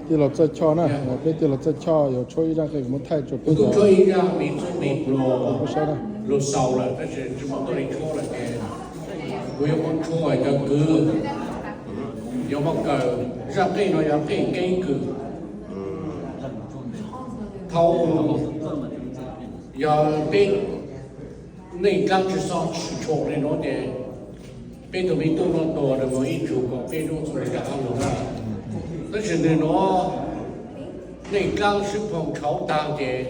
Tij laug Txawj Choj na, peb tij laug Txawj Choj yuav tshuab ib zaj qeej kuv muab thaij rau peb, peb saib na. Kuv yuav muab tshuab cov kwv, yuav muab kawm zaj qeej no yog qeej keeb kwm. Thaum yog peb neej dlaab tsi xob tshua li nuav ces peb tug me tub nuav tuag rua mus ib tsug kom peb lub txuj rov qaab lug na. Tab sis nwg nuav neej dlaab sib phooj tshauv taag ces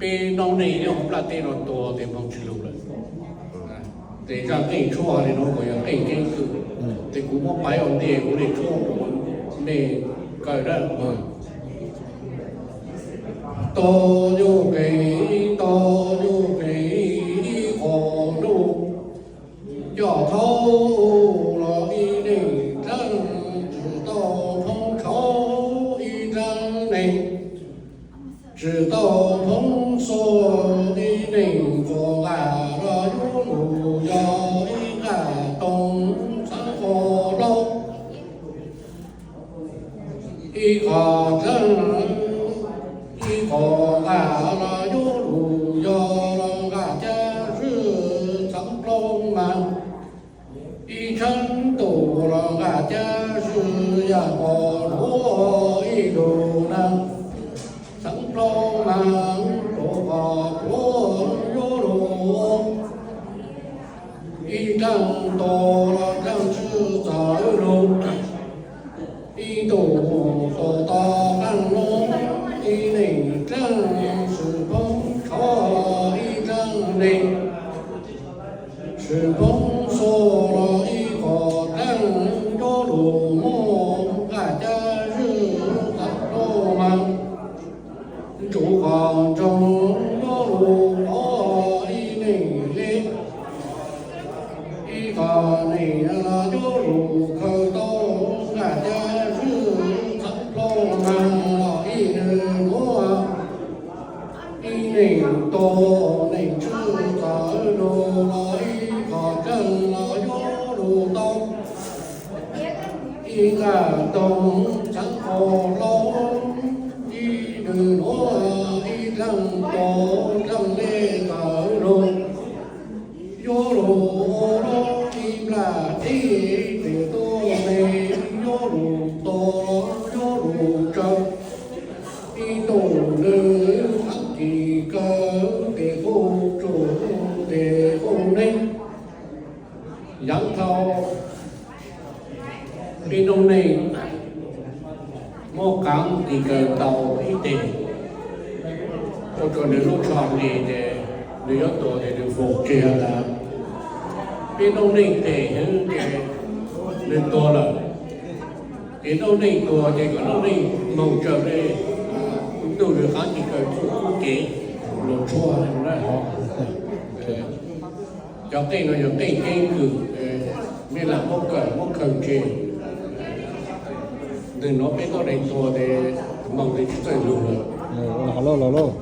peb noob neej nyob huv nplaj teb no tuag tes moog tsi lug lawm. Tes zaj qeej tshuab li nuav kuj yog qeej keeb kwm, tes kuv muab paiv ua ntej kuv le tshuab rua mej kawm na. Tau yug kev, tau yug kev ib qho ntuj, coj thaub los ib neeg dlaab, tsi tau phoob tshauv ib dlaab neeg, tsi tau phoob xuab ib neeg, qhov nqaj los yuav lug yog ib nqaj toog txheeb qhov laub. Ib qho dlaab, ib qho nqaj los yuav lug yog nqaj caj zwj txheeb plaub mas, ib tshaav ntuj los nqaj caj zwj yaj qhov luav ib lug na, txheeb plaub mas rua qhov luav yuav lug ib dlaab to los dlaab tswj txawv lug, ib ntuj to to qaab lug, ib neeg dlaab tsi phoob tshauv ib dlaab neeg, tsi phoob xuab los ib qho dlaab yuav lug muaj nqaj caj zwj txheeb plaub mas, ntsuv qhov ntsoog yuav lug pov ib neeg le, ib qho neeg yuav lug khaws tau nqaj caj zwj txheeb plaub mas los ib ntuj nuav, ib neeg to neeg tswj txawv lug los ib qho dlaab los yuav lug tau ib nqaj toog txheeb qhov laub, ib ntuj nuav ib dlaab to dlaab le txawv lug, yuav lug ua lub ib nplaj teb tes tuab neeg yuav lug to yuav lug tsawv, ib ntuj nws khav kis kaw tes kuj tsum tes kuj neeg. Yaav dhau peb noob neej muab kaav kis kaw tau ib teg, ua rua nws lub tsho hli ces nws yuav tuag ces nws foom tseg tas. Peb noob neej tes hwv ces nws tuag lawm, ces noob neej tuag ces kom noob neej moog tsawg le, ntuj nws khav kis kaw txuj kub kev lug tshuab. Cov qeej no yog qeej keeb kwm, mej lam muab kawm muab khaws tseg. Ntawm nuav peb tuab neeg tuag tes moog tes tsi txawj lug lawm.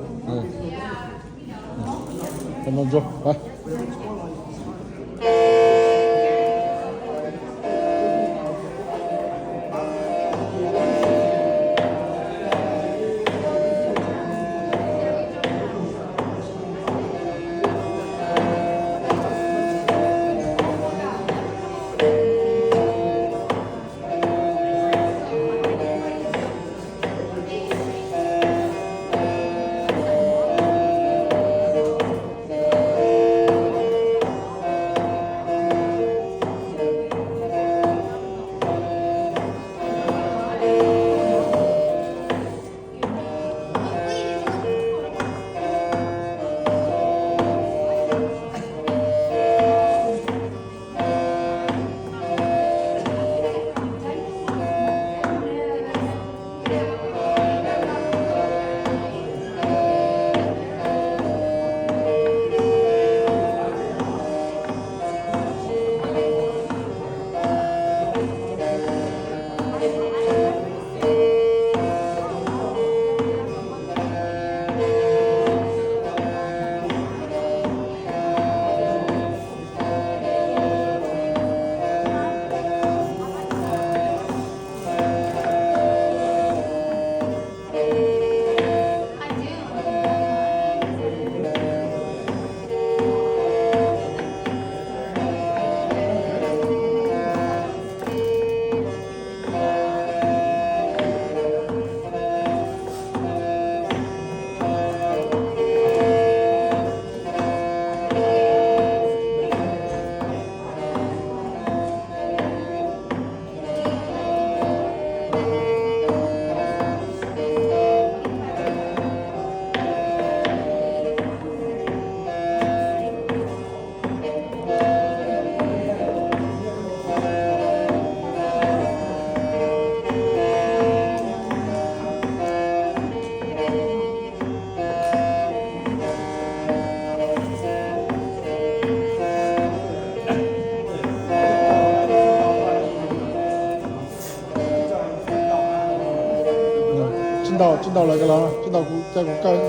Tsis ntaus, tsis ntaus lawv ko los tsis ntaus, kuv caij kuv kawg.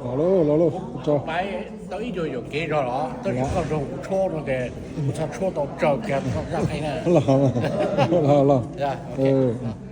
Los lauj, los lauj, tso. Pais tau ib co yuam kev zog los tab sis koj nrog kuv tshuab no ces kuv txhob tshuab tau tsawg kiag txhob zaj qeej na. Los, los, los.